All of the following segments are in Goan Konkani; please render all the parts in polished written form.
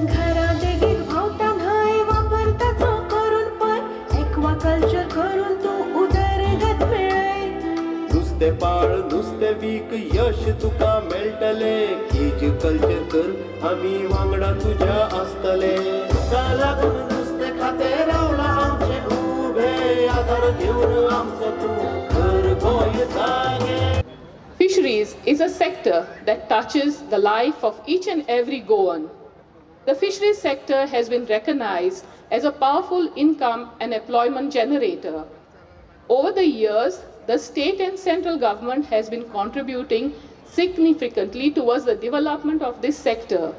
घरा देगेक व्हांवता न्हंय वापर ताचो करून पय एक्वाकल्चर करून तूं उदरगत मेळय. नुस्तें पाळ, नुस्तें वीक, यश तुका मेळटलें. केज कल्चर कर, आमी वांगडा तुज्या आसतले. तुका लागून नुस्तें खातें रावलां आमचें उबें. आदार घेवन आमचो तूं कर गोंय जागें. Fisheries is a sector that touches the life of each and every Goan. The fisheries sector has been recognized as a powerful income and employment generator. Over the years, the state and central government has been contributing significantly towards the development of this sector.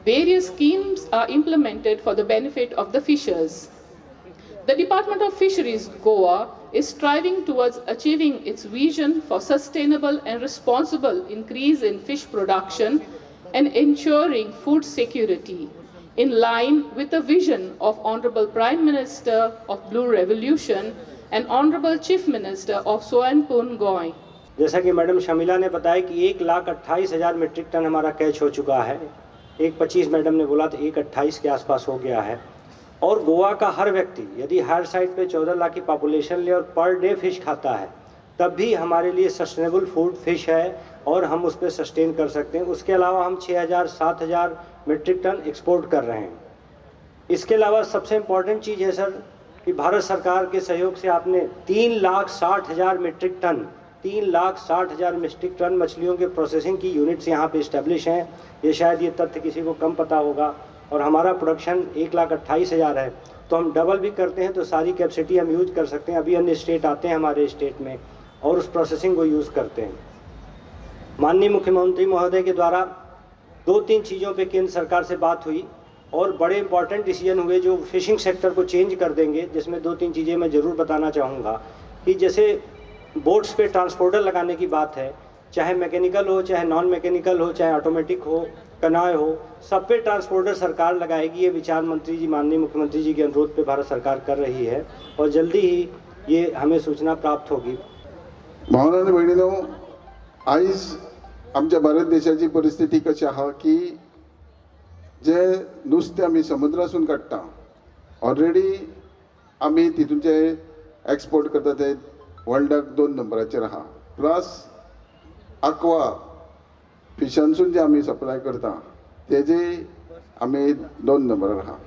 Various schemes are implemented for the benefit of the fishers. The Department of Fisheries, Goa, is striving towards achieving its vision for sustainable and responsible increase in fish production and ensuring food security, in line with the vision of Honorable Prime Minister of Blue Revolution and Honorable Chief Minister of Soanpun, Goa. जैसा कि मैडम शमीला ने बताया कि 1,28,000 मीट्रिक टन हमारा कैच हो चुका है। 1.25 मैडम ने बोला, तो 1.28 के आसपास हो गया है। और गोवा का हर व्यक्ति यदि हर साइड पे 14 लाख की पॉपुलेशन ले और पर डे फिश खाता है, तब भी हमारे लिए सस्टेनेबल फूड फिश है और हम उस पर सस्टेन कर सकते हैं। उसके अलावा हम 6,000 7,000 मीट्रिक टन एक्सपोर्ट कर रहे हैं। इसके अलावा सबसे इम्पॉर्टेंट चीज़ है सर कि भारत सरकार के सहयोग से आपने 3,60,000 मीट्रिक टन, 3,60,000 मीट्रिक टन मछलियों के प्रोसेसिंग की यूनिट्स यहाँ पे इस्टेब्लिश हैं। ये शायद ये तथ्य किसी को कम पता होगा। और हमारा प्रोडक्शन 1,28,000 है, तो हम डबल भी करते हैं तो सारी कैपेसिटी हम यूज कर सकते हैं। अभी अन्य स्टेट आते हैं हमारे स्टेट में और उस प्रोसेसिंग को यूज़ करते हैं। माननीय मुख्यमंत्री महोदय के द्वारा 2-3 चीज़ों पे केंद्र सरकार से बात हुई और बड़े इंपॉर्टेंट डिसीजन हुए जो फिशिंग सेक्टर को चेंज कर देंगे, जिसमें 2-3 चीज़ें मैं ज़रूर बताना चाहूँगा कि जैसे बोट्स पे ट्रांसपोर्टर लगाने की बात है, चाहे मैकेनिकल हो, चाहे नॉन मैकेनिकल हो, चाहे ऑटोमेटिक हो, कनाय हो, सब पे ट्रांसपोर्टर सरकार लगाएगी। ये विचार मंत्री जी, माननीय मुख्यमंत्री जी के अनुरोध पे भारत सरकार कर रही है और जल्दी ही ये हमें सूचना प्राप्त होगी। भावना आनी भयणीनो, आयज आमच्या भारत देशाची परिस्थिती कशी आहा की जे नुस्तें आमी समुद्रासून काडटा, ऑलरेडी आमी तितूंचे एक्सपोर्ट करता ते वर्ल्डाक 2 नंबराचेर आहा। प्लस आक्वा फिशांसून जे आमी सप्लाय करता तेजे आमी 2 नंबरार आहा।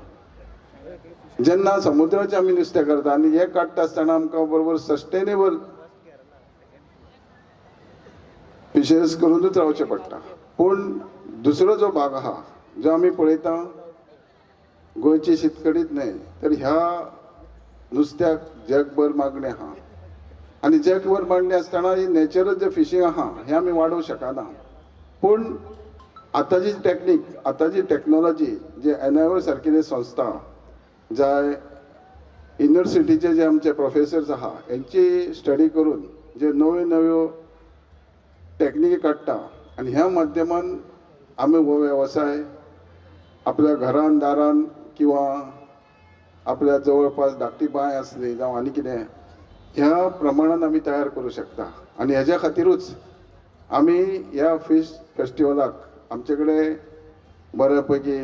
जेन्ना समुद्राचें आमी नुस्तें करता आनी हें काडटा आसतना आमकां बरोबर सस्टेनेबल फिशरीज करूनूच रावचें पडटा। पूण दुसरो जो भाग आहा जो आमी पळयता, गोंयची शेतकडीच न्हय तर ह्या नुस्त्याक जगभर मागणी आहा आनी जगभर मागणी आसतना ही नॅचरल जे फिशींग आहा हें आमी वाडोवंक शकना। पूण आतांची टॅक्नीक, आतांची टॅक्नोलॉजी जे एन I ओ सारकिल्ले संस्था जाय युनिवर्सिटीचे जे आमचे प्रोफेसर्स आहा हेंची स्टडी करून जे नव्यो नव्यो टॅक्निकी काडटा आनी ह्या माध्यमान आमी हो वेवसाय आपल्या घरान दारान किंवा आपल्या जवळपास धाकटी बांय आसली जावं आनी कितें ह्या प्रमाणान आमी तयार करूं शकता। आनी हेज्या खातीरूच आमी ह्या फिश फेस्टिवलाक आमचे कडेन बऱ्या पैकी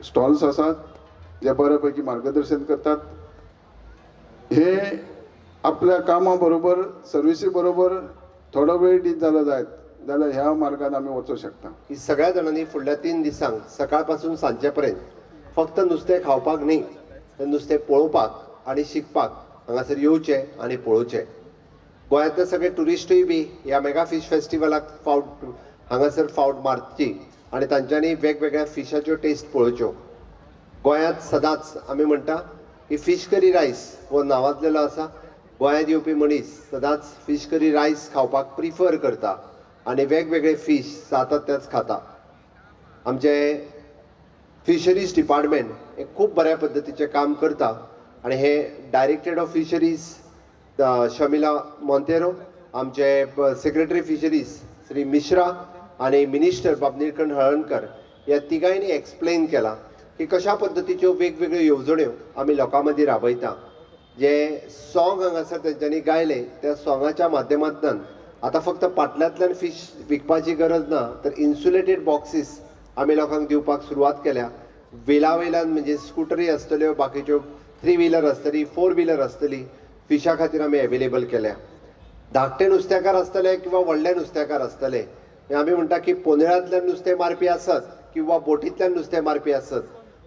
स्टॉल्स आसात जे बऱ्या पैकी मार्गदर्शन करतात। हे आपल्या कामा बरोबर सर्विसी बरोबर थोडो वेळ दीत जाल्यार जायत जाल्यार ह्या मार्गान आमी वचूंक शकता। ही सगळ्या जाणांनी फुडल्या 3 दिसांक सकाळपासून सांजे पर्यंत फक्त नुस्तें खावपाक न्ही तर नुस्तें पळोवपाक आनी शिकपाक हांगासर येवचें आनी पळोवचें। गोंयांतले सगळे ट्युरिस्टूय बी ह्या मेगा फिश फेस्टिवलाक फावट हांगासर फावट मारची आनी तांच्यांनी वेगवेगळ्या फिशाच्यो टेस्ट पळोवच्यो। गोंयांत सदांच आमी म्हणटा की फिश करी रायस हो नांवाजलेलो आसा। गोंयांत येवपी मनीस सदांच फिश करी रायस खावपाक प्रिफर करता आनी वेगवेगळे फिश जाता तेच खाता। आमचे फिशरीज डिपार्टमेंट हे खूब बऱ्या पद्दतीचें काम करता आनी हे directorate of fisheries Shamila Monteiro, आमचे सेक्रेटरी फिशरीज श्री मिश्रा आनी मिनिस्टर बाब निळकंठ हळर्णकर ह्या तिगांयनी एक्सप्लेन केलां की कशा पद्दतीच्यो वेगवेगळ्यो येवजण्यो आमी लोकां मदीं राबयता। जे सॉंग हांगासर तेंच्यांनी गायलें त्या सॉंगाच्या माध्यमांतल्यान आतां फक्त पाटल्यांतल्यान फिश विकपाची गरज ना तर इन्सुलेटेड बॉक्सीस आमी लोकांक दिवपाक सुरवात केल्या. व्हिला वयल्यान म्हणजे स्कुटरी आसतल्यो, बाकीच्यो 3 व्हिलर आसतली, 4 व्हिलर आसतली, फिशा खातीर आमी एवेलेबल केल्या. धाकटे नुस्तेकार आसतले किंवा व्हडले नुस्तेकार आसतले, आमी म्हणटा की पोनेळांतल्यान नुस्तें मारपी आसत किंवा बोटींतल्यान नुस्तें मारपी आसत,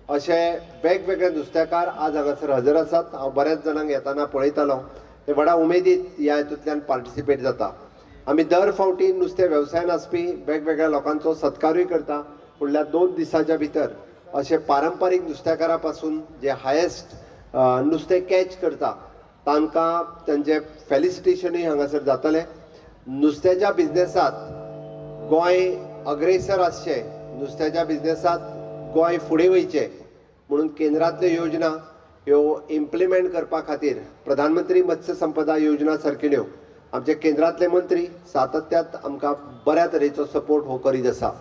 अशे वेगवेगळे नुस्तेकार आज हांगासर हजर आसात. हांव बऱ्याच जाणांक येताना पळयतालो, ते व्हडा उमेदीत ह्या हितूंतल्यान पार्टिसिपेट जाता. आमी दर फावटी नुस्तें वेवसायान आसपी वेगवेगळ्या लोकांचो सत्कारूय करता. फुडल्या 2 दिसाच्या भितर अशे पारंपारीक नुस्तेकारा पासून जे हायेस्ट नुस्तें कॅच करता तांकां तांचें फेलिसिटेशनूय हांगासर जातलें. नुस्त्याच्या बिजनेसांत गोंय अग्रेसर आसचें, नुस्त्याच्या बिजनेसांत गोंय फुडें वयचें म्हणून केंद्रांतल्यो योजना ह्यो इम्प्लिमेंट करपा खातीर प्रधानमंत्री मत्स्य संपदा योजना सारकिल्यो आमचे केंद्रांतले मंत्री सातत्यात आमकां बऱ्या तरेचो सपोर्ट हो करीत आसा.